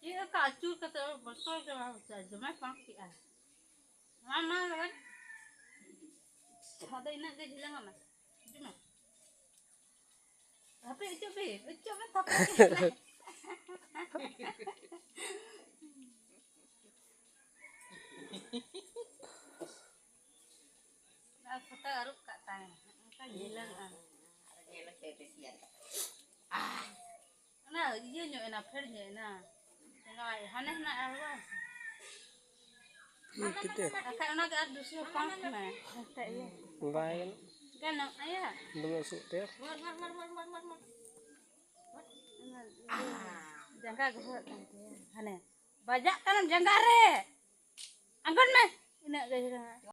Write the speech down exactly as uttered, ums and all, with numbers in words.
ᱪᱮᱫ ᱞᱮᱠᱟ ᱟᱹᱪᱩᱨ ᱠᱟᱛᱮ ᱵᱚᱛᱚᱨ ᱜᱮ ᱵᱟᱝ ᱵᱩᱡᱷᱟᱹᱜᱼᱟ, ᱫᱚᱢᱮ ᱯᱟᱸᱠ ᱠᱮᱜᱼᱟ᱾ ᱢᱟ, ᱢᱟ, ᱨᱚᱦᱚᱭ᱾ ᱟᱫᱚ ᱤᱱᱟᱹᱜ ᱜᱮ ᱡᱤᱞᱟᱹᱝ ᱟᱢᱟ᱾ ᱦᱤᱡᱩᱜ ᱢᱮ᱾ ᱦᱟᱯᱮ, ᱚᱪᱚᱜ ᱯᱮ, ᱚᱪᱚᱜ ᱢᱮ, ᱛᱟᱯᱚᱨ᱾ ᱟᱨ ᱯᱷᱚᱴᱳ ᱟᱹᱨᱩᱵ ᱠᱟᱜ ᱛᱟᱭ, ᱚᱱᱠᱟ ᱡᱤᱞᱟᱹᱝ ᱟᱢ᱾ ᱚᱱᱟ ᱤᱭᱟᱹ ᱧᱚᱜ ᱮᱱᱟ, ᱯᱷᱮᱰ ᱧᱚᱜ ᱮᱱᱟ᱾ ᱡᱟᱸᱜᱟ ᱦᱟᱱᱮ ᱦᱟᱱᱟ ᱟᱬᱜᱚ᱾ ᱵᱟᱠᱷᱟᱡ ᱚᱱᱟ ᱜᱮ ᱟᱨ ᱫᱩᱥᱨᱟ ᱯᱟᱢᱯ ᱢᱮ᱾ ᱮᱱᱛᱮ ᱤᱭᱟᱹ᱾ ᱵᱟᱭ ᱜᱟᱱᱚᱜ᱾ ᱜᱟᱱᱚᱜ, ᱟᱭᱟ᱾ ᱫᱚᱢᱮ ᱩᱥᱩᱞ ᱛᱮ᱾ ᱚᱱᱟ ᱡᱟᱸᱜᱟ ᱜᱚᱦᱚᱲᱚᱜ ᱠᱟᱱ ᱛᱟᱭᱟ᱾ ᱦᱟᱱᱮ ᱵᱟᱡᱟᱜ ᱠᱟᱱᱟᱢ ᱡᱟᱸᱜᱟ ᱨᱮ᱾ ᱟᱬᱜᱚᱱ ᱢᱮ᱾ ᱤᱱᱟᱹᱜ ᱜᱮ ᱡᱟᱸᱜᱟ᱾